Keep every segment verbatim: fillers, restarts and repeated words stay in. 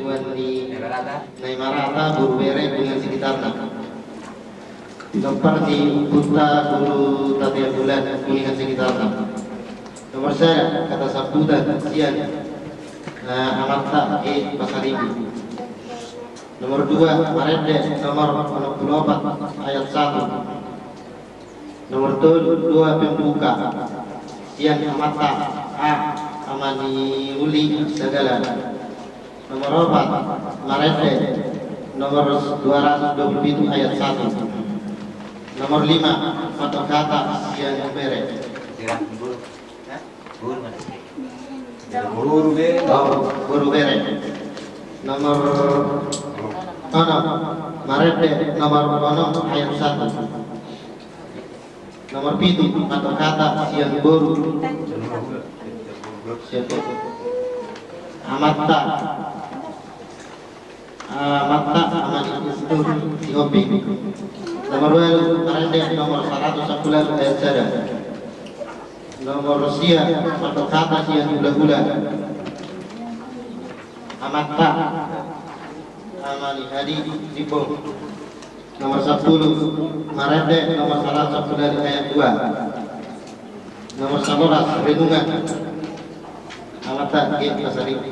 Tuan di Naimarata, boru Bere, Kuningan sekitarna. Pinompar ni Ompunta Guru Tatea Bulan, Kuningan sekitarna. Nomor sada, kata sambutan sian, eh, Amanta G Pasaribu. Nomor dua, Marende, nomor onom pulu opat, ayat satu. Nomor tolu, doa pembuka sian Amanta A, Ama ni Uli Sagala. Nomor opat, Marende, nomor dua ratus dua puluh pitu ayat satu. Nomor lima, Patok Hata sian Bere. Boru Bere. Oh, boru Bere. Nomor onom, Marende, nomor onom ayat satu. Nomor pitu, Patok Hata sian boru. Sian boru. Amanta. Amanta, Ama ni Isnur Sihombing. Nomor ualu, Marende, nomor saratus sampulu ualu ayat sada. Nomor sia, Patok Hata sian Hulahula. Amanta, Ama ni Hadi Limbong. Nomor sampulu, Marende, nomor saratus sampulu ualu ayat dua. Nomor sabolas, Renungan. Amanta G Pasaribu.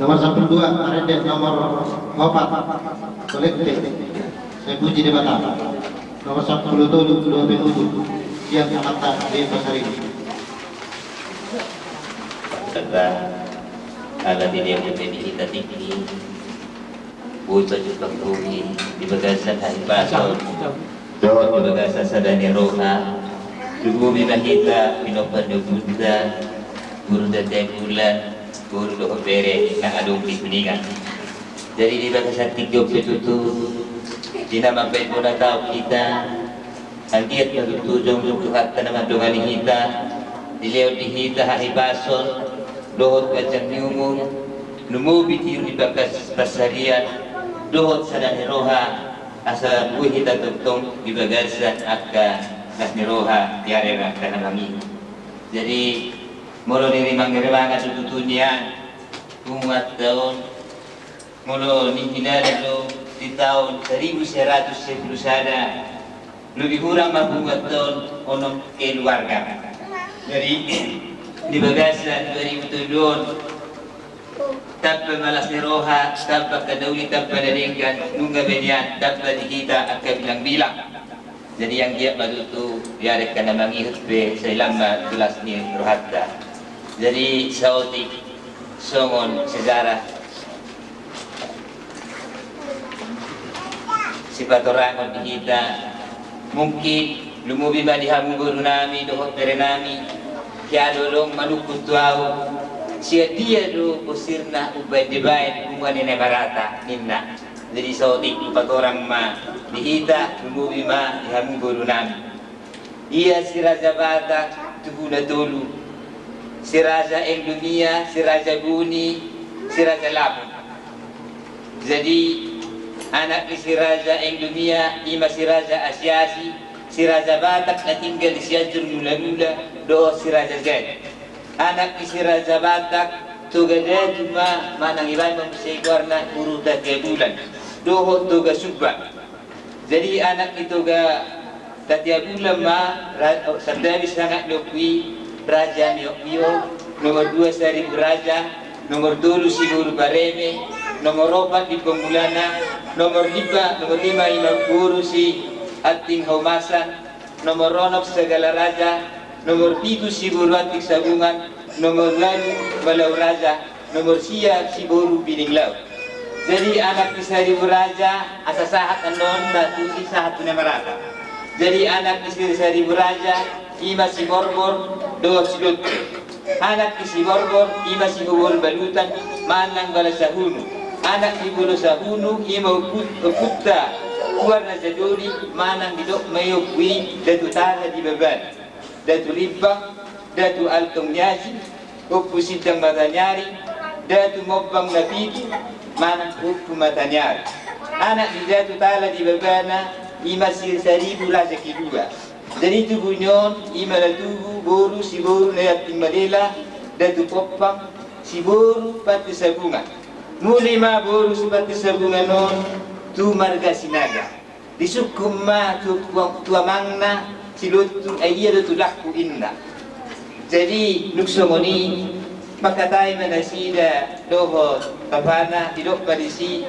Nomor sampulu dua, Marende, nomor opat, Kolekte. Sai puji Debata. Nomor sampulu tolu, doa penutup sian Amanta G Pasaribu. Kata ala di dia di hita tinggi. Boi pajumpang roha di bagasan hahipason dohot di bagasan sada ni roha. Tubuhi ma hita pinompar ni ompunta, Guru Tatea Bulan, boru dohot bere na adong di Kuningan. Jadi di bagasan tingki on pe tutu, di na mambahen bona taon hita, anggiat ma tutu jongjong Tuhanta na mandongani hita, dilehon di hita hahipason dohot ganjang ni umur, lumobi tiur di bagas pansarian dohot sada ni roha, asa boi hita tongtong di bagasan angka las ni roha di ari angka na mangihut. Jadi molo ni rimang ni rimangan do tutu nian punguanta on, molo nihinana do di taon saribu sia ratus sia pulu sada, lobi hurang ma punguanta on onom keluarga. Jadi di bagasan dua ribu tolu on, tamba ma las ni roha, tamba angka na uli, tamba na denggan, nunga be nian tamba di hita angka bilangbilang. Jadi anggiat ma tutu di ari angka na mangihut pe sai lam ma tu las ni rohanta. Jadi saotik songon sejarah sipatorangon di hita, mungkin lumobi ma di hamu boru nami dohot bere nami, asa adong manungkun tu ahu, sian dia do bosirna umbahen dibahen punguan ni Naimarata ninna. Jadi saotik hupatorang ma Di hita, lumobi ma di hamu boru nami. Ia si Raja Batak, tubu na tolu. Si Raja Eng Lumia, si Raja Buni, si Raja Lamun. Jadi, anak ni si Raja Eng Lumia, ima si Raja Asiasi, si Raja Batak na tinggal di Sianjur Mulamula, dohot si Raja Zen. Anak ni si Raja Batak, Toga Datu ma, manang ibaen ma muse goarna Guru Tatea Bulan. Dohot Toga Sumba. Jadi anak ni Toga Tatea Bulan ma, ra-, santabi sangap ni ompu i, Raja Miok-miok, nomor dua Saribu Raja, nomor tolu si Boru Bareme, nomor opat Limbong Mulana, nomor lima, nomor lima ima Boru si Anting Haumasan, nomor onom Sagala Raja, nomor pitu si Boru Antik Sabungan, nomor ualu Malau Raja, nomor sia si Boru Bining Laut. Jadi anak ni Saribu Raja, asa sahat annon, batu si sahat tu na marata. Jadi anak ni si Saribu Raja, ima si Borbor, dohot si Lottu. Anak ni si Borbor, ima si Borbor Balutan, manang Bala Sahunu. Anak ni Bala Sahunu, ima ompu-, ompunta, Tuan Raja Doli, manang didok ma i ompu i, Datu Tala di Baban. Datu Limbang, Datu Altong Niaji, Ompu Sindang Mataniari, Datu Mombang Napitu, manang Ompu Mataniari. Anak ni Datu Tala di Babana, ima si Saribu Raja Kedua. Jadi tubu ni on, ima na tubu, boru, si boru na i Anting Malela, Datu Pompang, si boru, Pante Sabungan. Muli ma boru si Pante Sabungan on, tu marga Sinaga. Disungkun ma tu, tu, tu amangna si Lottu, ai dia do tulangku inna. Jadi, dung songon i, mangkatai ma nasida dohot bapana, didok ma disi,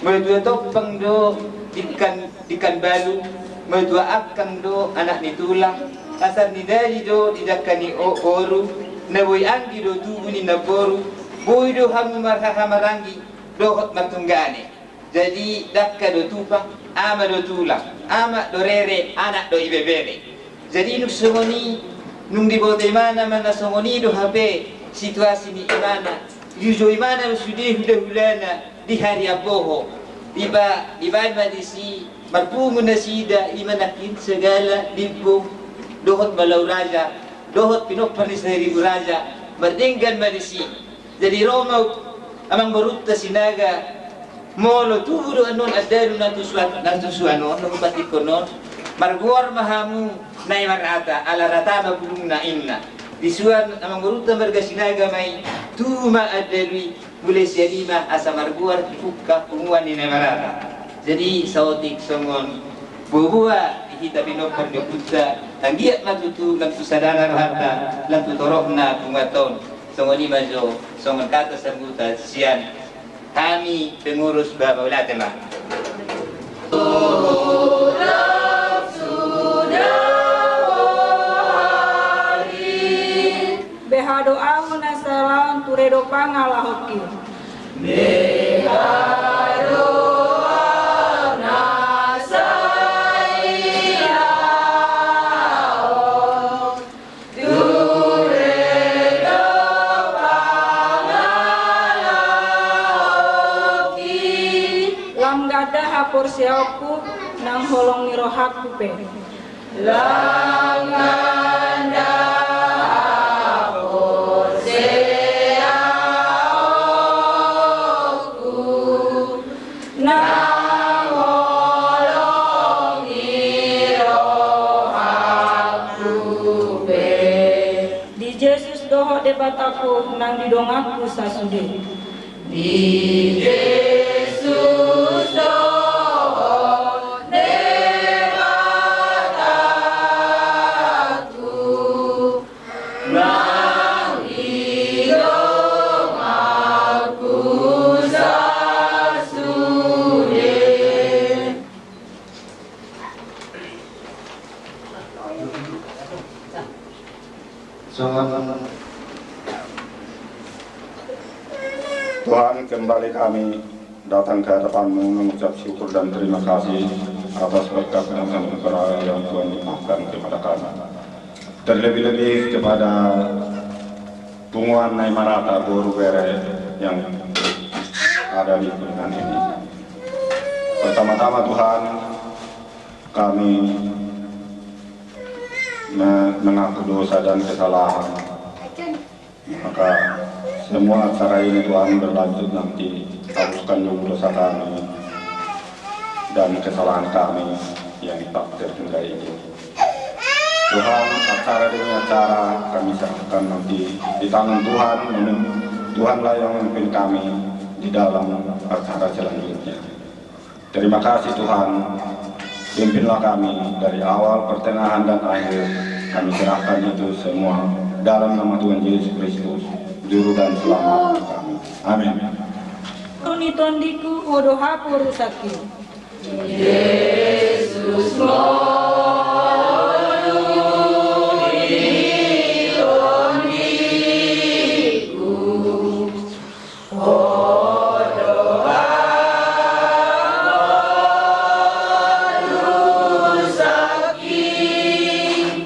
molo tua tompang do dingkan, dingkan balu, molo tua angkang do anak ni tulang, asar ni dali do di dangka ni o-, oru, na boi anggi do tubu ni namboru, boi do hamu marhaha maranggi, dohot martunggane. Jadi, dangka do tupang, ama do tulang, amak do rere, anak do ibebere. Jadi, dung songon i, nung diboto imana ma na songon i do hape situasi ni imana, diujo imana ma sude hulahulana di harian boho. Diba-, dibaen ma disi, marpungu nasida, ima nangkin Sagala, Limbong, dohot Malau Raja, dohot pinompar ni Saribu Raja, mardenggan ma disi. Jadi ro ma amangborunta Sinaga, molo tubu do annon andalu na tu suan-, na tu suan on, na hupatikon on, margoar ma hamu na i marata, ala rata ma bulungna inna. Di suan amangborunta marga Sinaga ma i, tubu ma andalu i, mulai sian i ma asa margoar di pungka punguan ni na i marata. Jadi, saotik songon boaboa di hita pinompar ni ompunta, anggiat ma tutu lam tu sadana rohanta, lam tu torop na punguanta on. Songon i ma jo, songon hata sambutan sian hami pengurus, ba mauliate ma. Beha do au na sai laon, ture do pangalahonki. Beha do au na sai laon, ture do pangalahonki. Lam ganda haporseaonku, nang holong ni rohangku pe. Lam ganda haporseaonku, nang holong ni rohangku pe. Di Jesus dohot Debatangku nang di donganku sasude. Di Jesus dohot Debatangku nang di donganku sasude. Songon Tuhan, kembali kami datang ke hadapan-Mu mengucap syukur dan terima kasih atas berkat dan anugerah yang Tuhan limpahkan kepada kami. Terlebih-lebih kepada punguan na i marata, boru, bere yang ada di kuningan ini. Pertama-tama, Tuhan, Kami me-, mengaku dosa dan kesalahan. Maka semua acara ini, Tuhan, berlanjut nanti, hapuskan dulu dosa kami dan kesalahan kami yang tak terhingga ini. Tuhan, acara demi acara kami serahkan nanti di tangan Tuhan. Tuhanlah yang memimpin kami di dalam acara selanjutnya. Terima kasih, Tuhan. Pimpinlah kami dari awal, pertengahan, dan akhir. Kami serahkan itu semua dalam nama Tuhan Yesus Kristus, Juru dan Selamat kami. Amin. Ho ni tondiku, ho do haporusangki.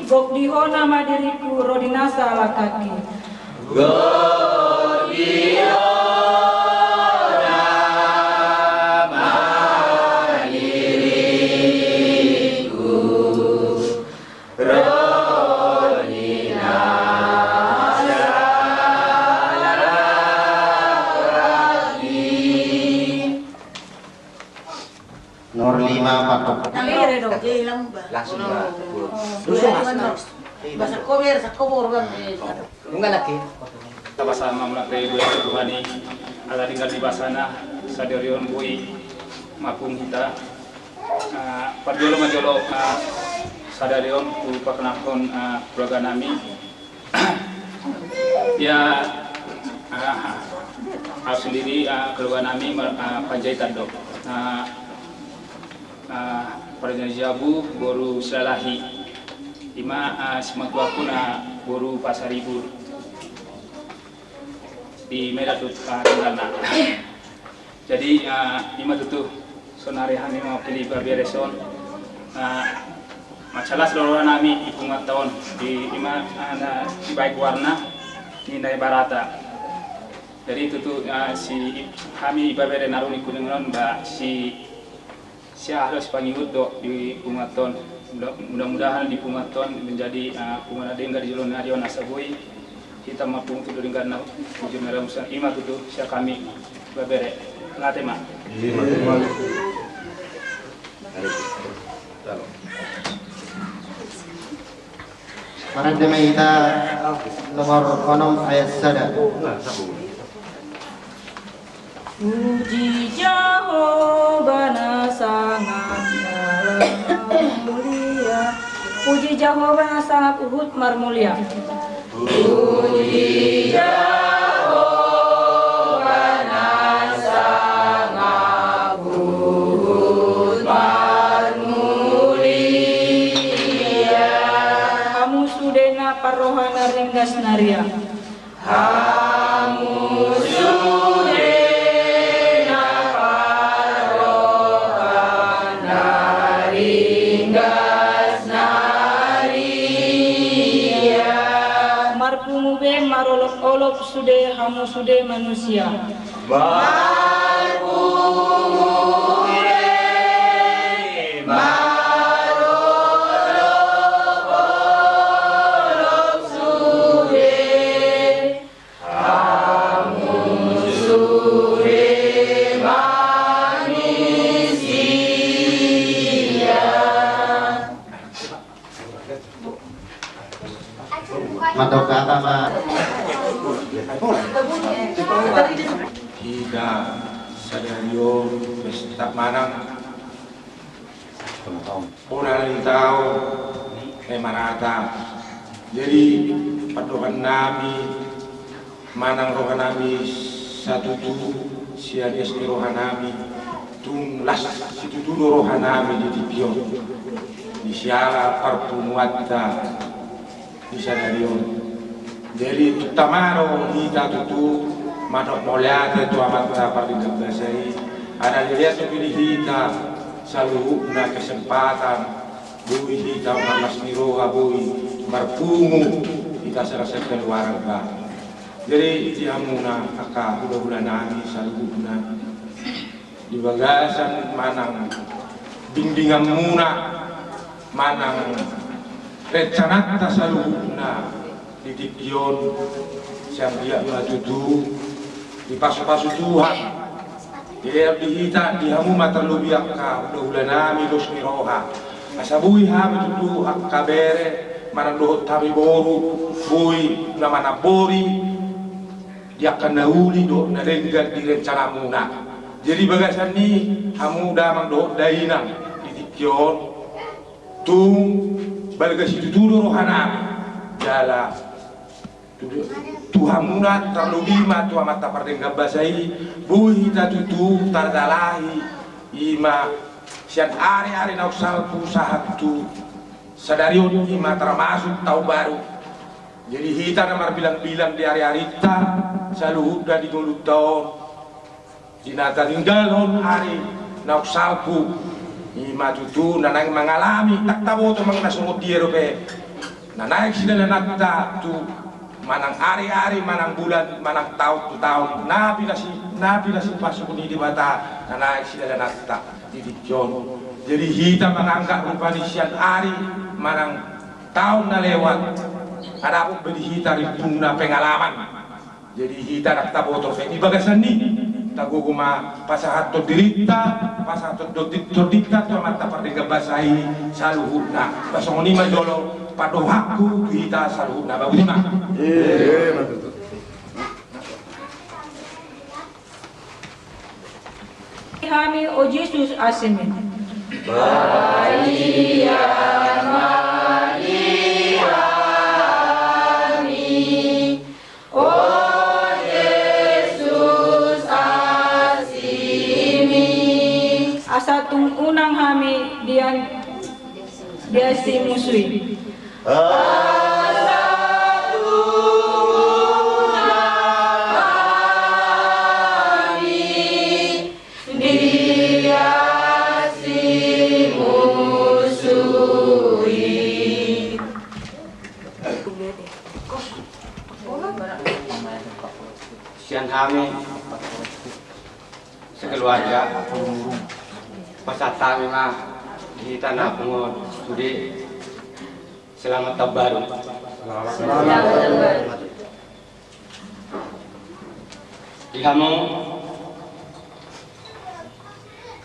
Gok di hona ma diriku, ro di nasa alangkangki. Nomor lima, Pak. Nang ere do. Langsung, Pak. Langsung, Pak. Basa kober, sakobor, Bang. Nunga lagi. Tabasa ma muna pe, Tuhan i, ala denggan ni basana, sadari on boi marpungu hita. Ah, parjolo ma jolo, ah, sadari on hupakenalhon, ah, keluarga nami. Ya, ah, au sendiri, ah, keluarga nami, ah, Panjaitan do. Ah, ah, Panjaitan Jabu, boru Silalahi. Ima, ah, simatuaku na boru Pasaribu. Di Medan do, ah, tinggalna. Jadi, ah, ima tutu, saonari hami mewakili ibebere on, ah, mansai las do roha nami di punguanta on, di ima, ah, na dibaen goarna, ninna ibarata. Jadi tutu, ah, si hami ibebere na ro di Kuningan on, ba si Sia adalah sipangihut do di punguanta on. Mudah-, mudah-mudahan di punguanta on menjadi, ah, punguan na denggan di joloan ni ari on, asa boi hita marpungu tu denggan na bujur na ramusan. Ima tutu sian hami ibebere. Mauliate ma. Marende ma hita, nomor onom ayat sada. Puji Jahowa na sangap marmulia. Puji Jahowa na sangap huhut marmulia. Puji Jahowa na sangap huhut marmulia. Hamu sude na parroha na ringgas na ria. Hamu sude na parroha na ringgas na ria. Marpungu be marolopolop sude hamu sude manusia. Marpungu be marolopolop sude. Hamu sude manisia. Mandok hata ma. Hita sadari on pesta manang. Bona ni taon, eh, marata. Jadi, pandohan nami, manang roha nami satutu, sian es ni roha nami, tung las situtu do roha nami di tingki on. Di siala parpunguanta. Di sadari on. Jadi, tung tama do hita tutu mandok mauliate tu Amanta Pardenggan Basa i, ala dilehon tutu di hita saluhutna kesempatan, boi hita marlas ni roha, boi marpungu hita saraseluruhna. Jadi, di hamuna angka hulahula nami saluhutna, di bagasan manang bimbinganmuna, manang rencananta saluhutna di tingki on, sai anggiat ma tutu dipasupasu Tuhan. Jadi di hita, di hamu ma tarlobi angka hulahulanami dos ni roha, asa boi hami tutu angka bere manang dohot hami boru, boi na manambori di angka na uli dohot na denggan di rencanamuna. Jadi bagasan i, hamu damang dohot dainang di tingki on, tung balga situtu do rohanami jala tu, tu hamuna, tarlobi ma tu Amanta Pardenggan Basa i, boi hita tutu tarjalahi i ma sian ariari naung salpu sahat tu sadari on, i ma tarmasuk taon baru. Jadi hita na marbilangbilang di ariarinta saluhutna di ngolunta on, di na tatinggalhon ari naung salpu, i ma tutu na naeng mangalami, ndang taboto manang na songon dia dope, na naeng sidalananta tu manang ariari, manang bulan, manang taon tu taon, na pinasi, na pinasipasuk ni Debata na naeng sidalananta di tingki on. Jadi hita manganggap rupani sian ari manang taon na lewat, adapot be di hita rimpungna pengalaman. Jadi hita ndang taboto pe. Di bagasan i, tagogo ma pasahathon dirinta, pasahathon tondi, tondinta tu Amanta Pardenggan Basa i saluhutna. Ba songon i ma jolo pandohanku tu hita saluhutna. Ba boti ma. Hami, o Jesus, asimi. Balian ma hami, o Jesus, asimi. Asa tung unang hami dian, diasimusui. Asa tung unang hami diasimusui. Sian hami sekeluarga, pasahat hami ma di hita na pungu sude, selamat tahun baru. Selamat tahun baru. Di hamu,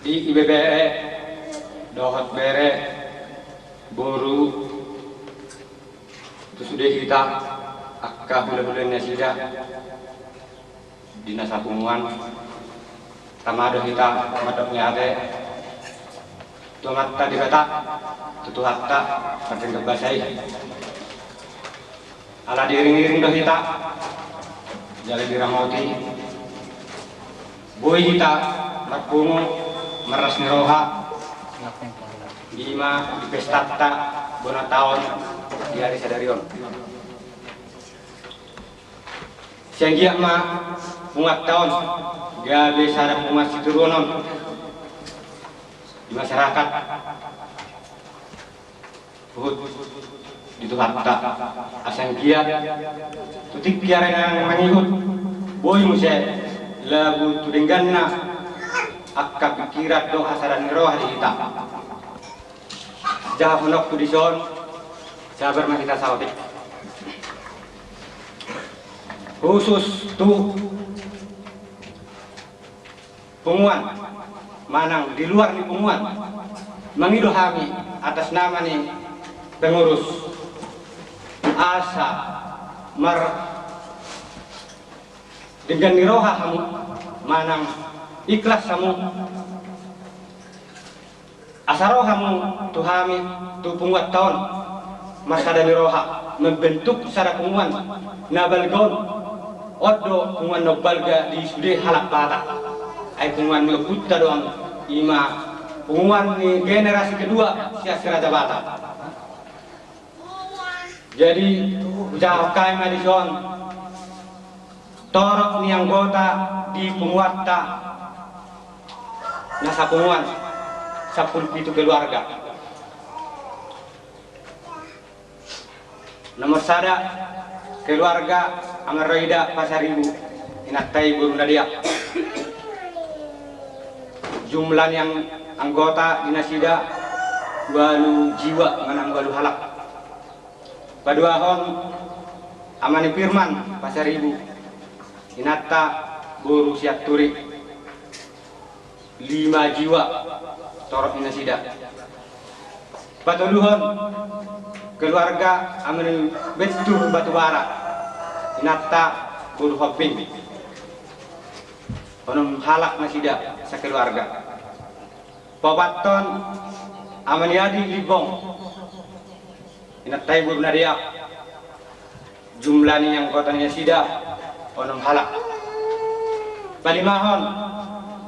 di ibebere dohot bere, boru, tu sude hita angka hulahula ni nasida di na sapunguan, tama do hita mandok ni ate tu Amanta Debata, tu Tuhanta Pardenggan Basa i. Ala diiringiring do hita jala diramoti, boi hita marpungu marlas ni roha, i ma di pestanta bona taon di ari sadari on. Sai anggiat ma punguanta on gabe sada punguan sitiruon on di masyarakat, huhut di Tuhanta. Asa anggiat tu tingki ari na mangihut, boi muse lagu tu dengganna angka pikiran dohot hasadaon ni roha di hita. Jahahononku dison, sabar ma hita saotik. Khusus tu punguan manang di luar ni punguan, mangido hami atas nama ni pengurus, asa mardenggan ni roha hamu manang ikhlas hamu, asa ro hamu tu hami, tu punguanta on, marsada ni roha, membentuk sada punguan na balga on. On do punguan na umbalga di sude halak Batak. Ai punguan ni ompunta do on, i ma punguan ni generasi kedua sian Si Raja Batak. Jadi, hujahahon hami ma dison torop ni anggota di punguanta na sapunguan, sampulu pitu keluarga. Nomor sada, keluarga Amarroida Pasaribu, inanta i boru Nadia. Jumlah ni ang-, anggota di nasida Ualu jiwa manang ualu halak. Paduahon, Ama ni Firman Pasaribu, inanta boru Sianturi, lima jiwa torop ni nasida. Patoluhon, keluarga Ama ni Bentur Batubara, inanta boru Hombing, onom halak nasida sakeluarga. Paopathon, Ama ni Adi Limbong, inanta i boru Nadeak, jumlah ni anggota ni nasida onom halak. Palimahon,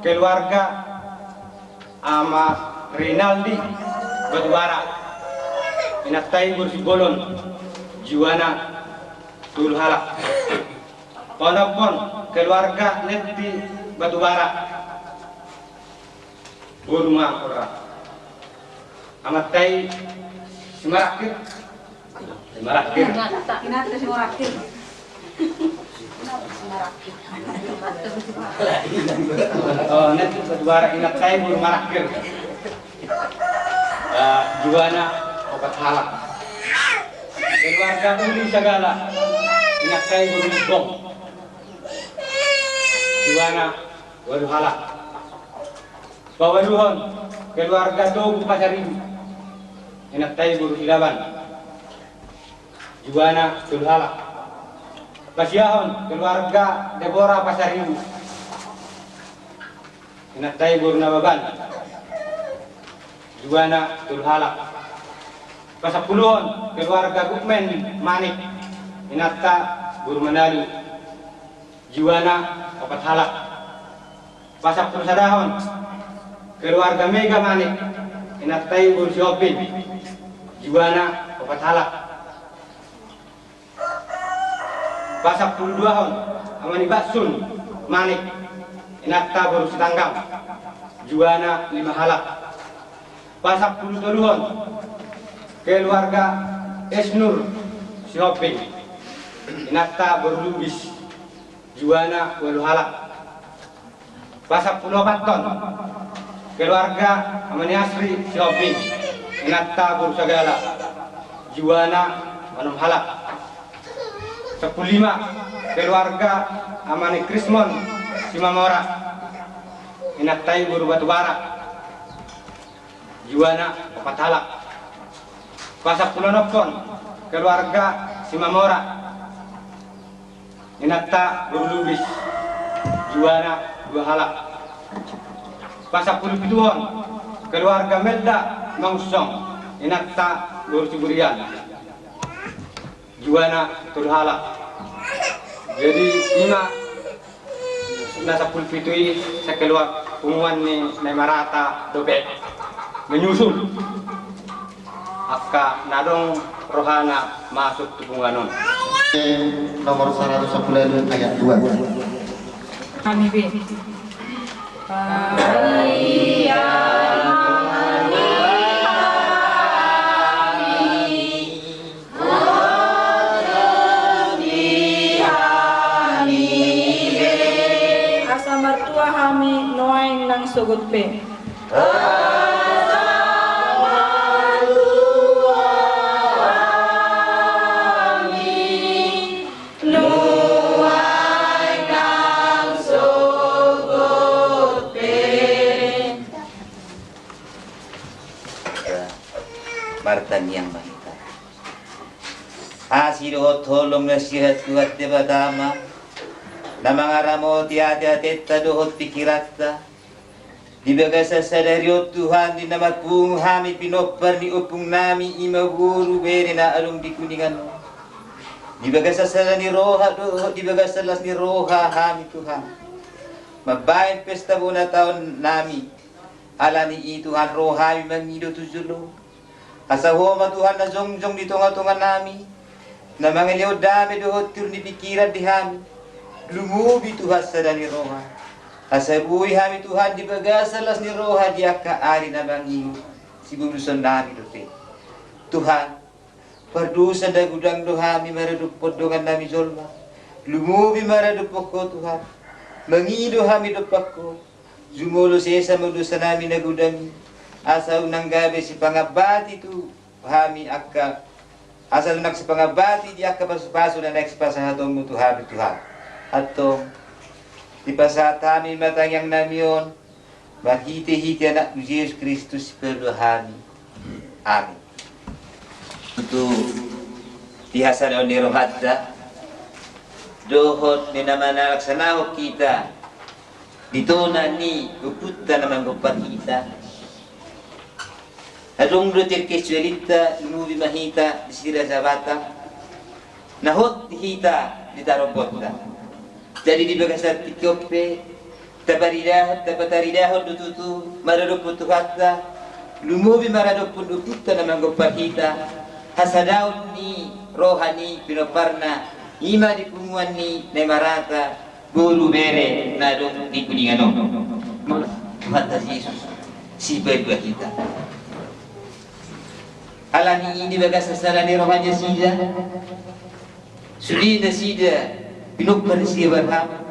keluarga Ama Rinaldi Batubara, inanta i boru Simbolon, jiwana tolu halak. Paonomhon, keluarga Netti Batubara, boru Mangkorra, amanta i Simarangkir. Simarangkir. Inanta Simarangkir. Oh, Netti Batubara, inanta i boru Marangkir. Eh, jiwana opat halak. Keluarga Uli Sagala, inanta i boru Limbong, jiwana ualu halak. Paualuhon, keluarga Togu Pasaribu, inanta i boru Silaban, jiwana tolu halak. Pasiahon, keluarga Debora Pasaribu, inanta i boru Nababan, jiwana tolu halak. Pasampuluhon, keluarga Gukmen Manik, inanta boru Manalu, jiwana opat halak. Pasampulusadahon, keluarga Mega Manik, inanta i boru Sihombing, jiwana opat halak. Pasampuluduahon, Ama ni Batsun Manik, inanta boru Sitanggang, jiwana lima halak. Pasampulutoluhon, keluarga Esnur Sihombing, inanta boru Lubis, jiwana ualu halak. Pasampuluopathon, keluarga Ama ni Asri Sihombing, inanta boru Sagala, jiwana onom halak. Sampululima, keluarga Ama ni Krismon Simamora, inanta i boru Batubara, jiwana opat halak. Pasampuluonomhon, keluarga Simamora, inanta boru Lubis, jiwana dua halak. Pasampulupituhon, keluarga Melda Mangunsong, inanta boru Siburian, jiwana tolu halak. Jadi ima na sampulupitu i sakeluar punguan ni na marata dope menyusul angka na adong rohana masuk tu punguan on. Nomor saratus sampulu ayat dua. Kami be. Asa martua hami nuaeng nang sogot pe. Martangiang ma hita. Asi dohot holong na sihat Tuhan Debata ma, na mangaramoti ateateta dohot pikiranta. Di bagasan sadari on Tuhan, di na marpungu hami pinompar ni ompung nami i ma boru bere na adong di Kuningan on. Di bagasan sada ni roha dohot di bagasan las ni roha hami Tuhan mambahen pesta bona taon nami. Ala ni i Tuhan, ro hami mangido tu jolo. Asa Ho ma Tuhan na jongjong di tongatonga nami, na mangalehon dame dohot tiur ni pikiran di hami. Lumobi Tuhan sada ni roha. Asa boi hami Tuhan di bagasan las ni roha di angka ari na mangihut. Siboruson nami dope Tuhan. Pardosa na godang do hami maradophon dongan nami jolma. Lumobi maradophon Ho Tuhan. Mangido hami dompak Ho. Jumolo sesa ma dosa nami na godang i. Asa unang gabe sipangambati tu hami angka, asa unang sipangambati di angka pasupasu na naeng sipasahatonmu tu hami Tuhan. Antong, dipasahat hami ma tangiangnami on, marhitehite Anakmu Jesus Kristus Sipalua hami. Amin. Tutu, di hasadaon ni rohanta dohot di na manalaksanahon hita di tona ni ompunta na manggompar hita, adong do terkecualinta, lumobi ma hita di si Raja Batak na hot di hita di tarombonta. Jadi di bagasan tingki on pe, taparidahon, tapataridahon do tutu maradophon Tuhanta, lumobi maradophon ompunta na manggompar hita, hasadaon ni roha ni pinomparna, i ma di punguan ni na marata boru bere na adong di Kuningan on. Tuhanta Jesus Sipalua hita. Alani i di bagasan sada ni roha nasida, sude nasida pinompar ni si Abraham,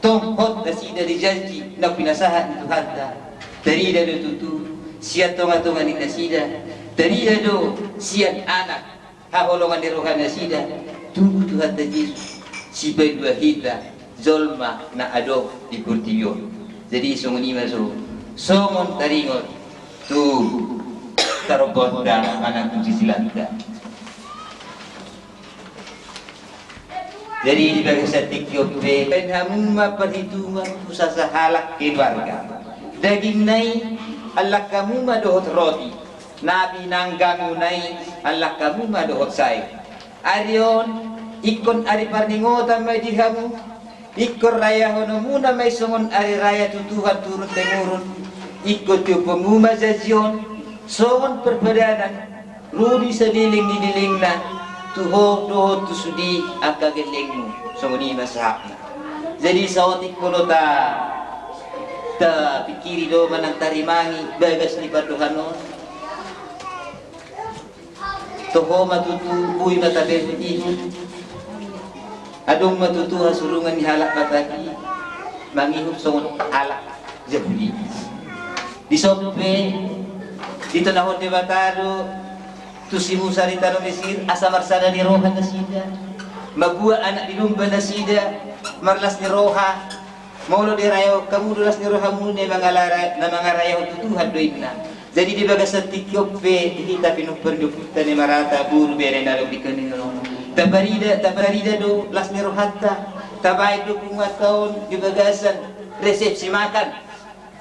tong hot nasida di janji na pinasahat ni Tuhanta. Tarida do tutu sian tongatonga ni nasida, tarida do sian anak haholongan ni roha nasida, tubu Tuhanta Jesus Sipalua hita, jolma na adong di portibi on. Jadi songon i ma jo songon taringot tu tarombonta manang tu sisilanta. Jadi di bagasan tingki on pe, baen hamu ma parhitungan tu sasahalak keluarga. Dagingna i, allang hamu ma dohot roti. Na pinanggangmuna i, allang hamu ma dohot sae. Ari on, ingkon ari parningotan ma i di hamu. Ingkon rayahononmuna ma i songon ari raya tu Tuhan turun temurun. Ingkon tiopmu ma janji on songon parpadanan, ro di saleleng ni lelengna, tu ho dohot tu sude angka gellengmu. Songon i ma sahatna. Jadi saotik molo ta, tapingkiri do manang tarimangi bagas ni pandohan on, toho ma tutu boi ma tabereng ihut. Adong ma tutu hasurungan ni halak Batak i mangihut songon halak Jahudi. Dison pe ditonahon Debata do tu si Musa di tano Mesir asa marsada ni roha nasida, mambuat anak ni domba nasida, marlas ni roha. Molo dirayahon hamu do las ni rohamu, na mangalara-, na mangarayahon tu Tuhan do inna. Jadi di bagasan tingki on pe, hita pinompar ni ompunta na marata boru bere na adong di Kuningan on, taparida, taparida do las ni rohanta, tabaen do punguanta on di bagasan resepsi makan.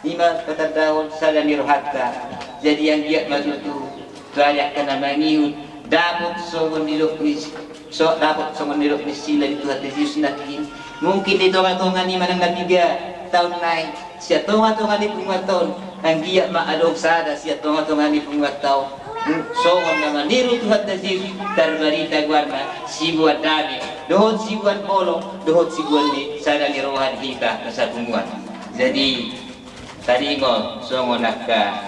I ma patandahon sada ni rohanta. Jadi anggiat ma tutu tu ari angka na mangihut dapot songon nidok ni, so, dapot songon nidok ni sila ni Tuhanta Jesus nangkin. Mungkin di tongatonga ni manang na piga taon nai, sian tongatonga ni punguanta on, anggiat ma adong sada sian tongatonga ni punguanta on songon na maniru Tuhanta Jesus, tarbarita goarna siboan dame dohot siboan holong dohot siboan ni sada ni roha di hita na sapunguan. Jadi taringot songon angka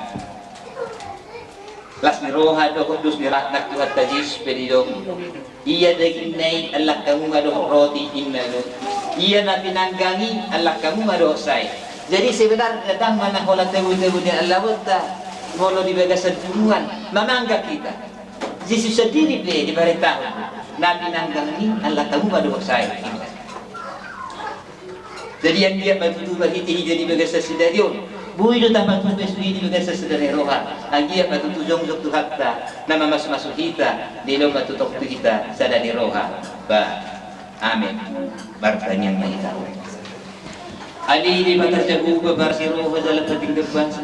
las ni roha dohot dos ni roha na Tuhanta Jesus pe didok, ia dagingna i allang hamu ma dohot roti inna do. Ia na pinanggang i allang hamu ma dohot sae. Jadi sebenarna ndang manang holan tabo-tabo ni alahonta molo di bagasan punguan mamanggang hita. Jesus sandiri pe diparentahon, na pinanggang i allang hamu ma dohot sae. Jadi anggiat ma tutu marhitehite di bagasan sadari on, boi do tapatupa sude di bagasan sada ni roha. Anggiat ma tutu jongjong Tuhanta na mamasumasu hita, dilehon ma tutu tu hita sada ni roha. Ba, amen. Martangiang ma hita. Ale Debata Jahowa, parasi roha jala patinggal bangso.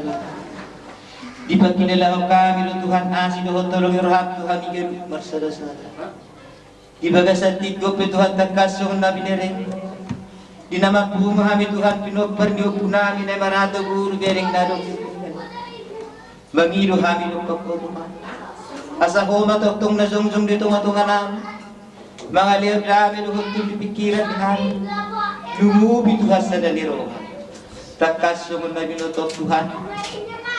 Dipangkilalahon hami do Tuhan asi dohot holong ni roham tu hami ganup marsada-sada. Di bagasan tingki on pe Tuhan, tangkas songon na binereng, di na mampungu hami Tuhan, pinompar ni ompunami na marata boru bereng na adong. Mangido hami dohot Ho Tuhan, asa Ho ma tongtong na jongjong di tongatonganami, mangalehon dame dohot tondi pingkiran di hami. Lumobi Tuhan sada ni roha. Tangkas songon na binotoM Tuhan,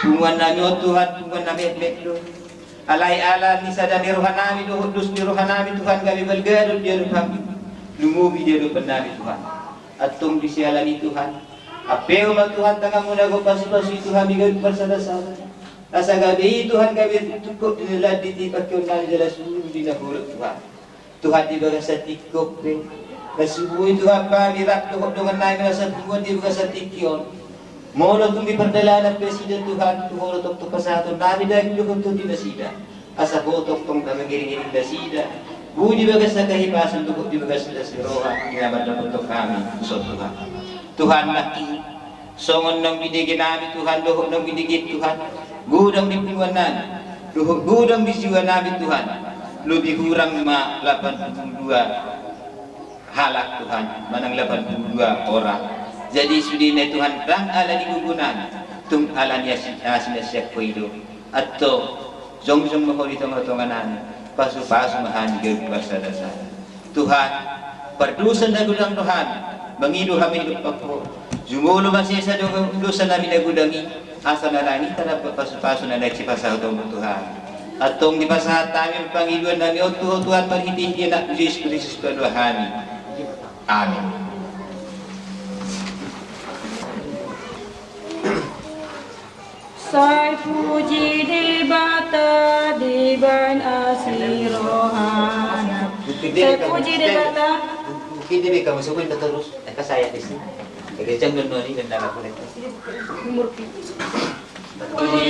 punguannami on Tuhan, punguan na metmet do. Alai ala ni sada ni rohanami dohot dos ni rohanami Tuhan, gabe balga do di adopanMi, lumobi di adopannami Tuhan. Antong di siala ni i Tuhan, ampeon ma Tuhan tanganMu na gok pasupasu i tu hami ganup marsada-sada. Asa gabe i Tuhan, gabe tungkot di na landit i pangkeon nami jala suru di na holom Tuhan. Tuhan, di bagasan tingki on pe, na suboi Tuhan hami rap dohot dongan nami na sapunguan di bagasan tingki on. Molo tung di pardalanan pe nasida Tuhan, tu Ho do tongtong pasahaton nami daging dohot tondi nasida. Asa Ho tongtong na mangiringiring nasida. Boi di bagasan hahipason dohot di bagasan las ni roha i na mandapothon hami tuson Tuhan. Tuhan, nangkin songon naung binege nami Tuhan, dohot naung binege Tuhan, godang di punguan nami dohot godang di jiwa nami Tuhan, lobi hurang ma lapan pulu dua halak Tuhan, manang lapan pulu dua orang. Jadi sudena Tuhan, ndang ala ni gogo nami, tung ala ni asi, asi na sian Ho i do. Antong, jongjong ma Ho di tongatonga nami, pasupasu ma hami gabe marsadasada. Tuhan, pardosa na godang do hami, mangido hami di dompak Ho. Jumolo ma sesa do dosa nami na godang i, asa na naeng hita dapot pasupasu na naeng sipasahatonMu Tuhan. Antong dipasahat hami pangidoan nami on tu Ho Tuhan marhitehite Anakmu Jesus Kristus Tuhan hami. Amin. Sai puji Debata dibahen asi rohana. Sai puji Debata. Mungkin dia kamu sebut terus. Eh, saya di sini. Jadi jam dua ni dan dalam boleh. Umur. Puji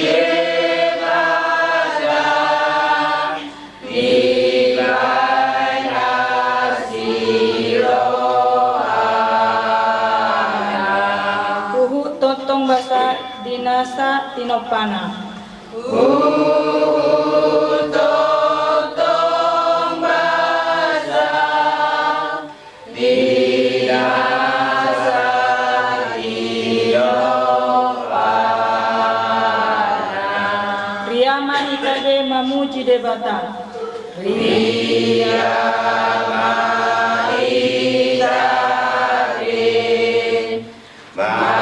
Debata. Huhut tongtong basa di nasa tinompana. Huhut tongtong basa di nasa tinompana. Ria ma hita be mamuji Debata. Ria ma hita be mamuji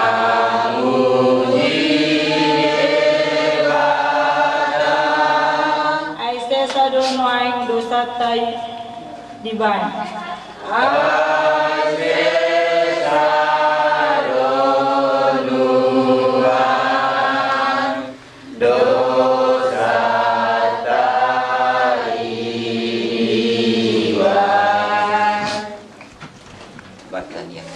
Debata. Ai sesa do nuaeng dosanta i dibahen. Ai sesa do nuaeng dosanta i dibahen. Martangiang.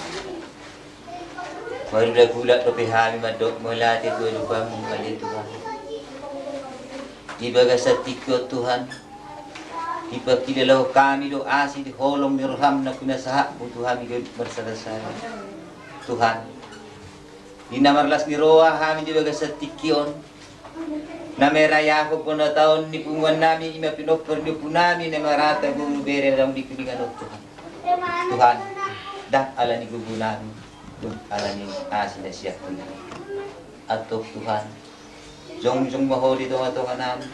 Marulak-ulak dope hami mandok mauliate tu adopanMu ale Tuhan. Di bagasan tingki on Tuhan, dipangkilalahon hami do asi di holong ni rohaM na pinasahatMu tu hami gabe marsadasada. Tuhan, di na marlas ni roha hami di bagasan tingki on, na marayahon bona taon ni punguan nami, i ma pinompar ni ompu nami na marata guru bere na adong di kuningan on Tuhan. Tuhan, ndang ala ni gogo nami, tung ala ni asi na sian Ho i. Antong Tuhan, jongjong ma Ho di tongatonga nami.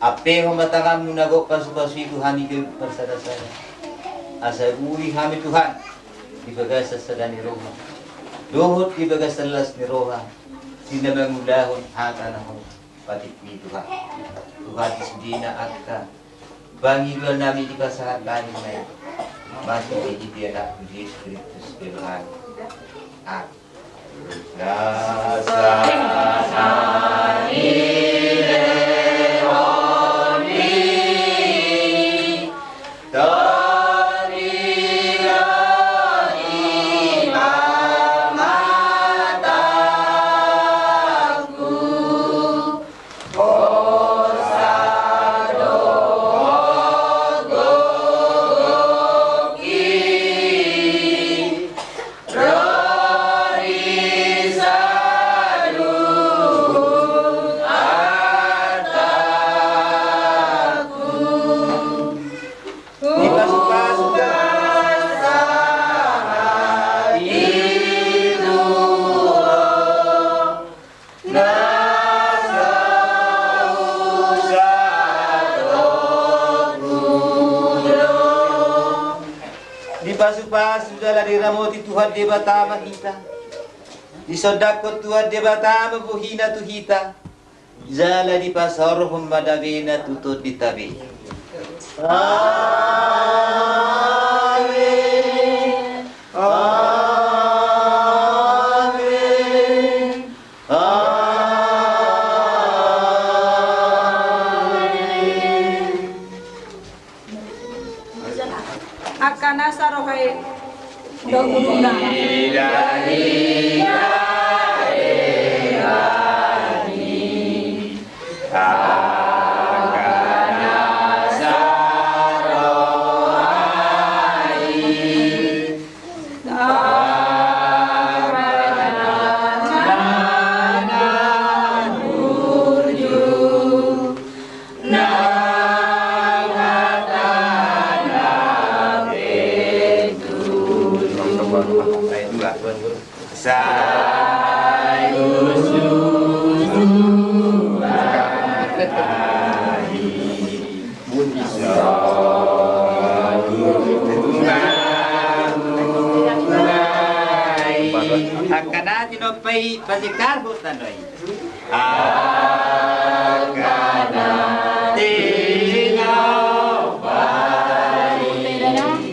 Ampehon ma tanganMu na gok pasupasu i tu hami gabe marsadasada. Asa boi hami Tuhan, di bagasan sada ni roha dohot di bagasan las ni roha, di na mangulahon hata na hot patik ni Tuhan. Tuhan, di sudena angka pangidoan nami dipasahat hami ma i, marhitehite Anakmu Jesus Kristus Tuhan. Amin. Dipasupasu jala diramoti Tuhan Debata ma hita. Disondangkon Tuhan Debata ma bohina tu hita. Jala dipasaorhon ma damena tu tondinta be. Amen. Amen. Amen. Angka na saroha i, dok guruna. Angka na tinompa i, pasikar hutandoi. Angka na tinompa i, pasikar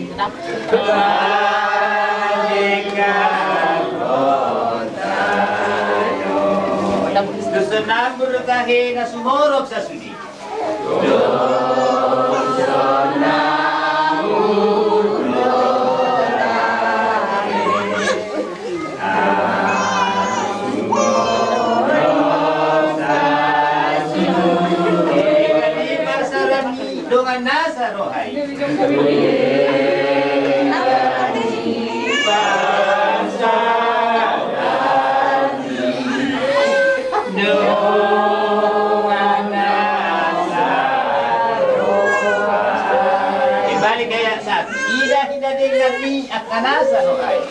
hutandoi. Dosa na burtahe na sumorop sasude. Dongan na saroha i. Balik gaya satu. Ida, ida dengan ni angka na saroha i.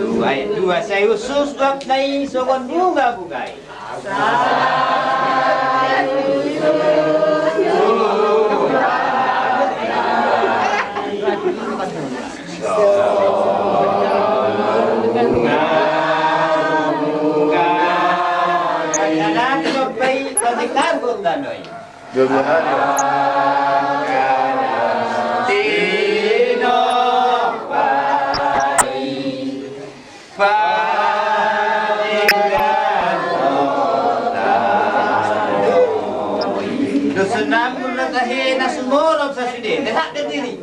Dua, dua, sai hushus gok na i songon bunga-bunga i. Dosa na burtahe na sumorop sasude. Dehat ke diri.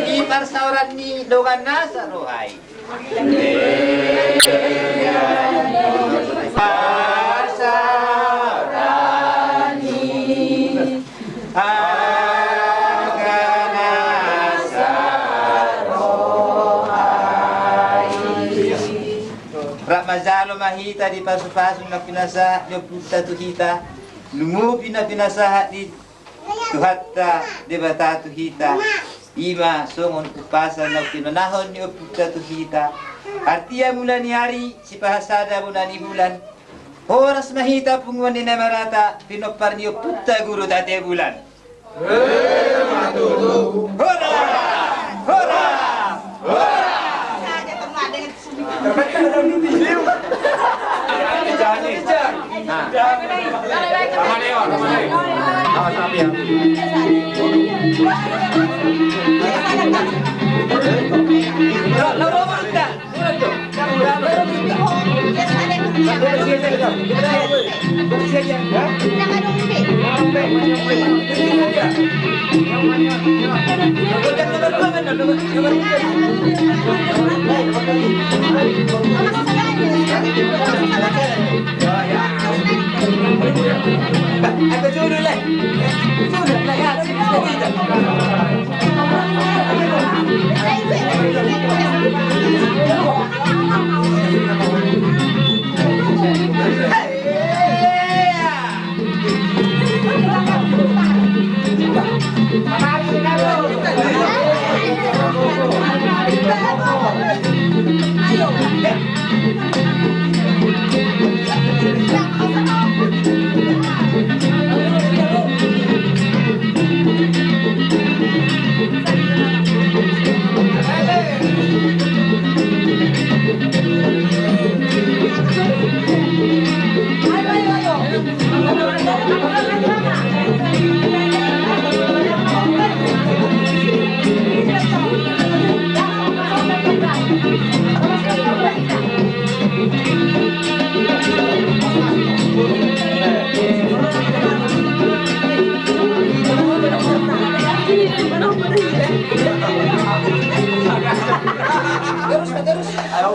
Di parsaoran ni dongan na saroha i. Rap manjalo ma hita di pasu-pasu na pinasahat ni ompunta tu hita, lumobi na pinasahat ni Tuhanta Debata tu hita, i ma songon umpasa na pinonahon ni ompunta tu hita. Artia mula ni ari, sipahasada bona ni bulan. Horas ma hita punguan ni na marata, pinompar ni ompunta Guru Date Bulan. Horas! Horas! Horas!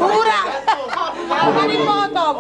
Kurang. Kurang dipotong.